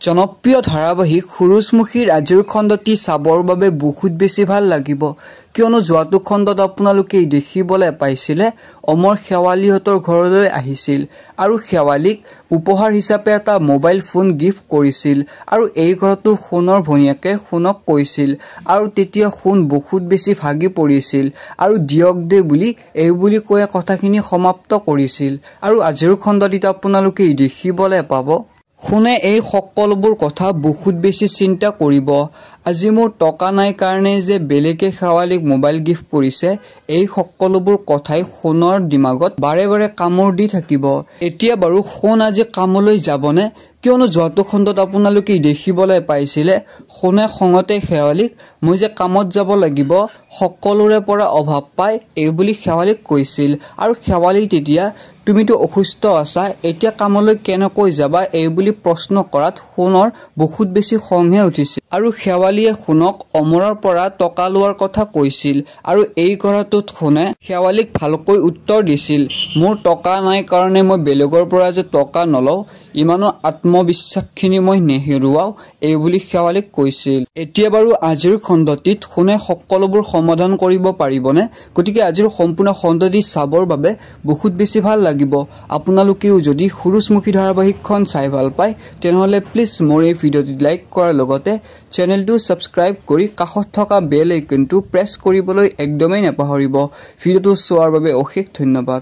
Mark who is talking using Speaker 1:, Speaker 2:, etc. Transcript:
Speaker 1: জনপ্ৰিয় ধাৰাবাহিক সূৰুযমুখীৰ আজিৰ খণ্ডটি চাবৰ বাবে বহুত বেছি ভাল লাগিব, কিয়নো যোৱাটো খণ্ডত আপোনালোকে দেখিবলৈ পাইছিলে অমৰ শেৱালিহঁতৰ ঘৰলৈ আহিছিল আৰু শেৱালিক উপহাৰ হিচাপে এটা মোবাইল ফোন গিফ্ট কৰিছিল আৰু এই কথাটো সোণৰ ভনীয়েকে সোণক কৈছিল আৰু তেতিয়া সোণ বহুত বেছি ভাগি পৰিছিল আৰু দিয়ক দে বুলি এই বুলি কৈ কথাখিনি সমাপ্ত কৰিছিল। আৰু আজিৰ খণ্ডটিত আপোনালোকে দেখিবলৈ পাব সোণে এই সকলোবোৰ কথা বহুত বেছি চিন্তা কৰিব। আজি মোৰ টকা নাই কাৰণে যে বেলেগে শেৱালিক মোবাইল গিফ্ট কৰিছে, এই সকলোবোৰ কথাই সোণৰ দিমাগত বাৰে বাৰে কামোৰ দি থাকিব। এতিয়া বাৰু সোণ আজি কামলৈ যাবনে? কিয়নো যোৱাটো খণ্ডত আপোনালোকে দেখিবলৈ পাইছিলে সোণে খঙতে শেৱালিক মই যে কামত যাব লাগিব সকলোৰে পৰা অভাৱ পাই এই বুলি শেৱালিক কৈছিল। আৰু শেৱালি তেতিয়া তুমিতো অসুস্থ আছা, এতিয়া কামলৈ কেনেকৈ যাবা এই বুলি প্ৰশ্ন কৰাত সোণৰ বহুত বেছি খংহে উঠিছিল আৰু শেৱালিয়ে সোণক অমৰৰ পৰা টকা লোৱাৰ কথা কৈছিল আৰু এই কথাটোত সোণে শেৱালিক ভালকৈ উত্তৰ দিছিল, মোৰ টকা নাই কাৰণে মই বেলেগৰ পৰা যে টকা নলওঁ, ইমানো আত্মবিশ্বাসখিনি মই নেহেৰুৱাওঁ এই বুলি শেৱালিক কৈছিল। এতিয়া বাৰু আজিৰ খণ্ডটিত সোণে সকলোবোৰ সমাধান কৰিব পাৰিবনে? গতিকে আজিৰ সম্পূৰ্ণ খণ্ডটি চাবৰ বাবে বহুত বেছি ভাল লাগিব। আপোনালোকেও যদি সূৰুযমুখী ধাৰাবাহিকখন চাই ভাল পায় তেনেহ'লে প্লিজ মোৰ এই ভিডিঅ'টিত লাইক কৰাৰ লগতে চেনেলটো ছাবস্ক্ৰাইব কৰি কাষত থকা বেল আইকনটো প্ৰেছ কৰিবলৈ একদমেই নাপাহৰিব। ভিডিঅ'টো চোৱাৰ বাবে অশেষ ধন্যবাদ।